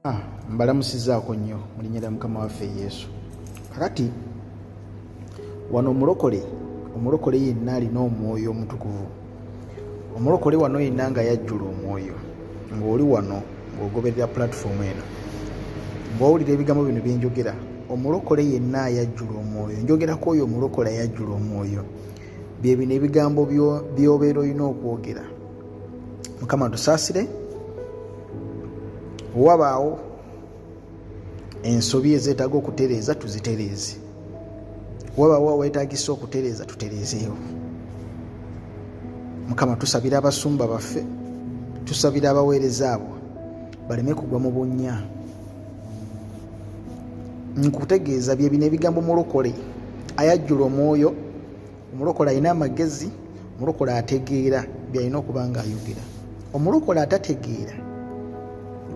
Ah, mbalamusizaako nnyo mu linnya lya Mukama waffe Yesu. Kakati wano omulokole, omulokole yenna alina omwoyo omutukuvu, omulokole wano yenna nga yajjula omwoyo, ng'oli wano ng'ogoberera pulatifomu eno, ng'owulira ebigambo bino bye njogera, omulokole yenna ayajjula omwoyo, njogerako oyo omulokole ayajjula omwoyo, bye bino ebigambo by'obeera olina okwogera. Mukama tusaasire, wabaawo ensobi ezeetaaga okutereeza tuzitereeze, wabaawo aweetaagisa okutereeza tutereezeewo. Mukama tusabira abasumba baffe, tusabira abaweereza abo baleme kugwa mu bunnya. Nkutegeeza bye bino ebigambo mulokole ayajjula omwoyo. Omulokole alina amagezi, omulokole ategeera byalina okuba nga ayogera. Omulokole atategeera,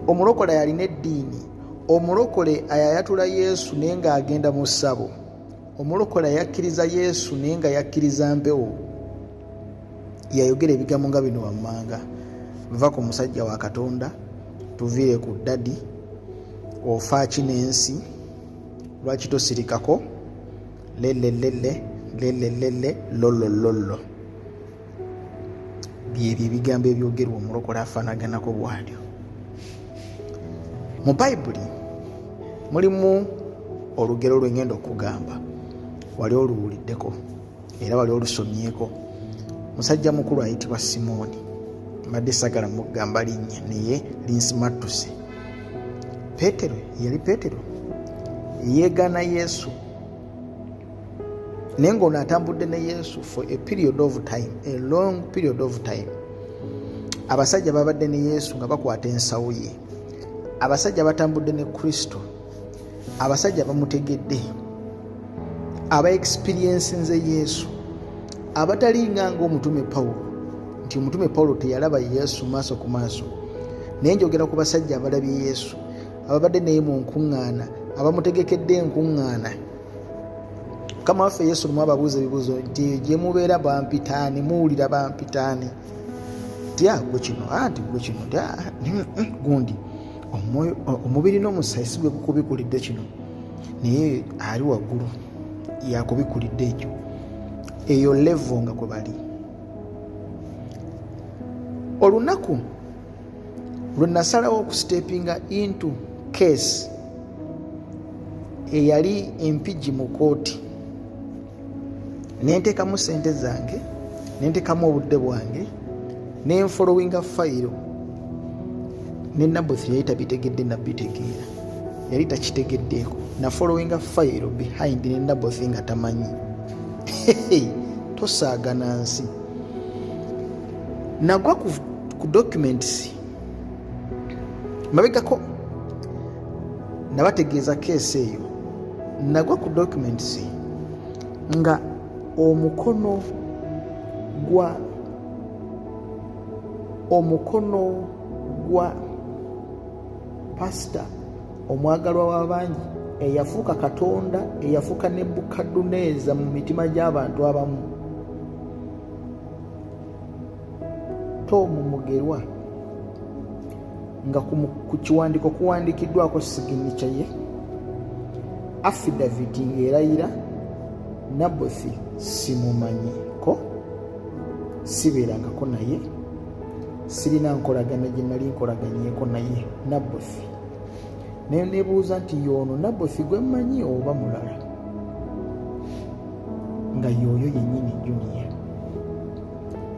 omulokole alina eddiini, omulokole ayayatula Yesu naye ng'agenda mu ssabo, omulokole ayakkiriza Yesu naye nga yakkiriza mpewo, yayogera ebigambo nga bino wammanga: va ku musajja wa Katonda, tuviire ku ddadi, ofa ki n'ensi, lwaki tosirikako, lelelele lelelele lolololo. Byebyo ebigambo ebyogerwa omulokole afaanaganako bwatyo. Mu Bayibuli mulimu olugero lwe ngenda okugamba, wali oluwuliddeko era wali olusomyeko. Musajja mukulu ayitibwa Simooni, mbadde sagala mugamba linnya naye linsimattuse. Peetero yali Peetero yeegaana Yesu, naye ng'ono atambudde ne Yesu for a period of time, a long period of time. Abasajja babadde ne Yesu nga bakwata ensawo ye, abasajja batambudde ne Kristo, abasajja bamutegedde, aba experiencinze Yesu, abatalinga ng'omutume Pawulo, nti omutume Pawulo teyalaba Yesu maaso ku maaso, naye njogera ku basajja abalabye Yesu, ababadde naye mu nkuŋŋaana, abamutegekedde enkuŋŋaana. Mukama waffe Yesu lumu ababuuza ebibuuzo nti gye mubeera bampitaani, muwulira bampitaani, nti gwe kino, nti gwe kino, nti gundi omubiri n'omusaayi si gwe gukubikulidde kino, naye ali waggulu yakubikulidde ekyo. Eyo levo nga kwe bali. Olunaku lwe nasalawo okusitepinga into case eyali Empigi mu kooti, nenteekamu sente zange, nentekamu obudde bwange, nenfollowinga fayiro, ne Naboth yali tabitegedde, nabitegeera yali takitegeddeeko. Nafollowinga fayiro behind ne Naboth nga tamanyi. Tosaagana nsi. Nagwa ku documents mabegako, nabategeeza keesi eyo. Nagwa ku documents nga omukono gwa pasita omwagalwa w'abangi eyafuuka Katonda, eyafuuka Nebukaduneeza mu mitima gy'abantu abamu, Tom Mugerwa, nga ku kiwandiiko kuwandiikiddwako signature ye, affidavit ng'erayira Nabothi simumanyiko, sibeerangako naye, sirina nkolagana gye nali nkolaganyeeko naye Nabothi. Naye nebuuza nti yoono Nabothi gwe mmanyi oba mulala? Nga yooyo yennyini junior.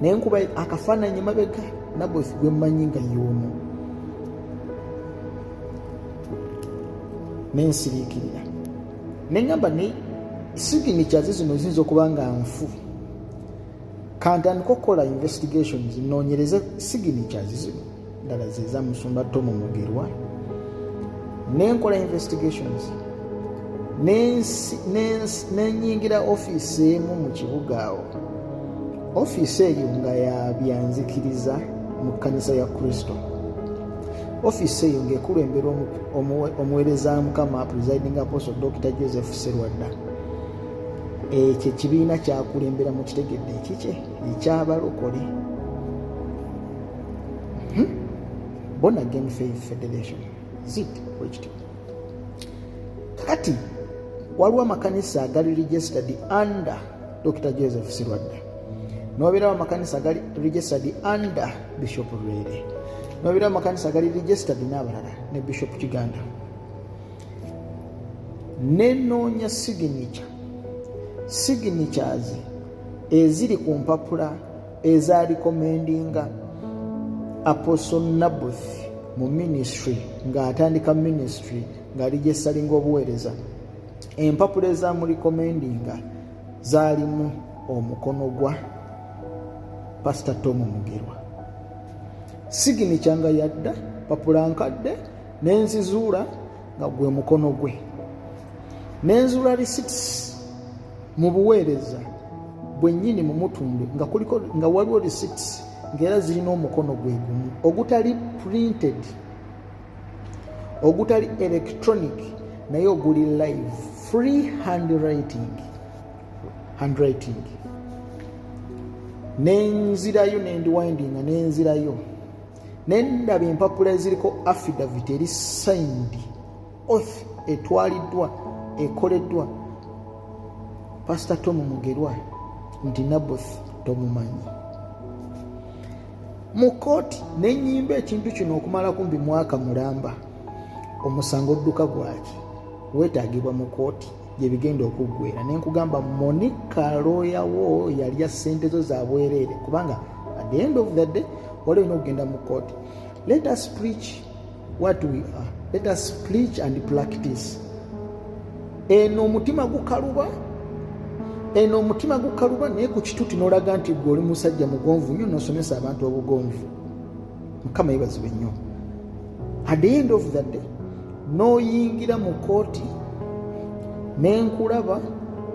Naye nkuba akafaananyi mabega, Nabothi gwe mmanyi nga yoono, nensiriikirira neŋŋamba ne signatures zino ziyinza okuba nga nfu, kantandika okukola investigations, noonyereze signatures zino ddala zeza musumba Tom Mugerwa. Nenkola investigations, nenyingira ofiisi emu mu kibuga awo. Ofiisi eyo nga ya byanzikiriza mu kkanisa ya Kristo. Ofiisi eyo ng'ekulemberwa omuweereza Mukama presiding apostle Dr Joseph Serwadda. Ekyo ekibiina kyakulembera mu kitegedde ekikye ekyabalokole, Born Again Faith Federation. Zit bwekityo. Kakati waliwo amakanisa agali registered under Dr Joseph Sirwadda, nobeerawo amakanisa agali registered under Bishop Lwere, nobeerawo amakanisa agali registered n'abalala ne Bishop Kiganda. Nenoonya signature, signatures eziri ku mpapula ezarecommendinga Apostle Naboth mu ministry, ng'atandika ministry, ng'aregisteringa obuweereza. Empapula ezamurecommendinga zaalimu omukono gwa Pastor Tom Mugerwa, signature nga yadda papula nkadde, nenzizuula nga gwe mukono gwe. Nenzuula receipts mu buweereza bwennyini mu Mutundwe nga kuliko, nga waliwo receipts ng'era zirina omukono gwe gumu, ogutali printed, ogutali electronic, naye oguli live, free handwriting. Nenzirayo nendiwindinga, nenzirayo nendaba empapula eziriko affidavit eri signed, oath etwaliddwa, ekoleddwa Pastor Tom Mugerwa nti Naboth tomumanyi. Mu kooti nenyimba ekintu kino okumala kumbi mwaka mulamba. Omusango odduka gwaki? Weetagibwa mu kooti gyebigenda okuggwera. Nenkugamba Monica looya wo yalya ssente zo za bwereere, kubanga at the end of the day wali olina okugenda mu kooti. Let us preach what we are. Let us preach and practice. Eno omutima gukaluba, eno omutima gukaluba, naye ku kituti n'olaga nti gwe oli musajja mugonvu nnyo, nosomesa abantu obugonvu. Mukama yebazibwe nnyo. At the end of the day n'oyingira mu kooti, nenkulaba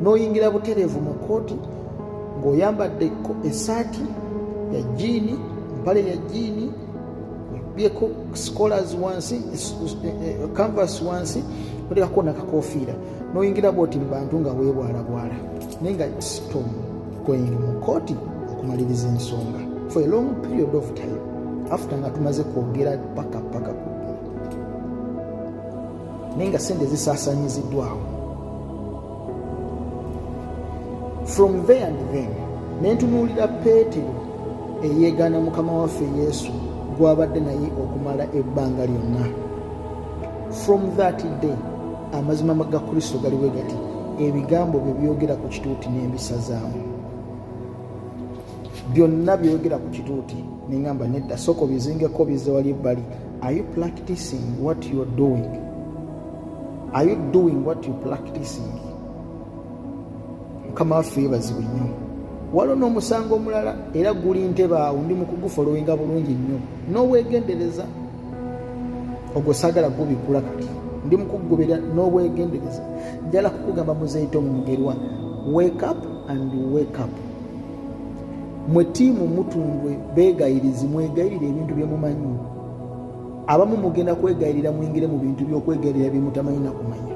n'oyingira butereevu mu kooti ng'oyambadde essaati ya jean, mpale ya jean, byeko scholars wansi, canvas wansi, otekako nakakofiira, n'oyingira bwoti mu bantu nga weebwalabwala, naye nga storm going mu kooti okumaliriza ensonga for a long period of time after nga tumaze kwogera paka paka kwogera, naye nga sente zisaasanyiziddwawo. From there and then nentunuulira Peetero eyeegaana Mukama waffe Yesu gwabadde naye okumala ebbanga lyonna. From that day amazima ga Kristo galiwe gati, ebigambo bye byogera ku kituuti n'embisazaamu byonna byogera ku kituuti, neŋŋamba nedda, sooka obizingeko, bizze wali ebbali. Are you practicing what you are doing? Are you doing what you practicing? Mukama waffe yebazibwe nnyo. Waliwo n'omusango omulala era guli ntebe awo, ndi mu kugufollowinga bulungi nnyo n'obwegendereza. Ogwo saagala gubikula kati, ndi mu kugubira n'obwegendereza. Njala kukugamba, Muzeeyi Tom Mugerwa, wake up and wake up. Mwe team Mutundwe beegayirizi, mwegayirire ebintu bye mumanyi. Abamu mugenda kwegayirira muyingire mu bintu by'okwegayirira bye mutamanyi na kumanya.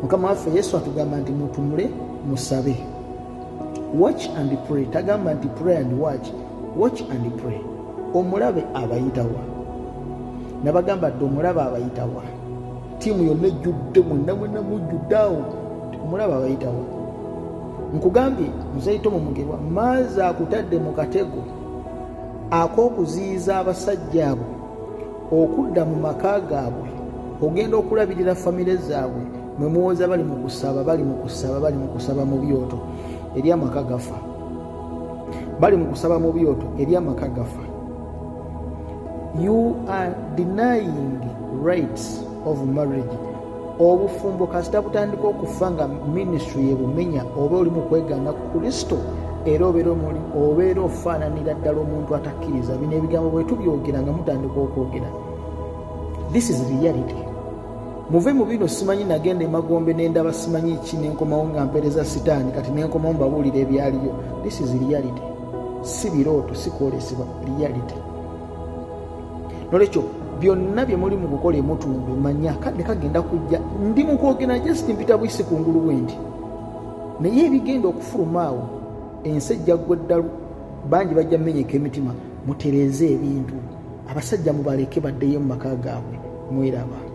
Mukama waffe Yesu atugamba nti mutunule musabe, watch and pray. Tagamba nti pray and watch, watch and pray. Omulabe abayitawa? Nabagamba dde, omulabe abayitawa? Team yonna ejjudde, mwenna mwenna mujjudde awo, omulabe abayitawa? Nkugambye, Muzeeyi Tom Mugerwa, maazi akutadde mu katego ak'okuziyiza abasajja abo okudda mu maka gaabwe, ogenda okulabirira famire zaabwe. Mwe muwoza bali mu kusaba, bali mu kusaba, bali mu kusaba mu byoto, eri amaka gafa. Bali mu kusaba mu byoto, eri amaka gafa. You are denying rights of marriage. Obufumbo kasita butandika okufa nga ministry yebumenya, oba oli mu kwegaana Kristo, era obeera ofaananira ddala omuntu atakkiriza. Bino ebigambo bwe tubyogera nga mutandika okwogera, this is reality. Muve mu bino. Simanyi nagenda emagombe nendaba simanyi ki, nenkomawo nga mpeereza Sitaani. Kati nenkomawo mbabuulira ebyaliyo. This is reality, si birooto, si kwolesebwa, reality. Nolwekyo byonna bye muli mu kukola eMutundwe, manya kadde kagenda kujja. Ndi mu kwogera just mpita bwisi kungulu bwe nti, naye ebigenda okufuluma awo, ensi ejja ggwa eddalu, bangi bajja menyeka emitima. Mutereeze ebintu, abasajja mubaleke baddeyo mu maka gaabwe. Mweraba.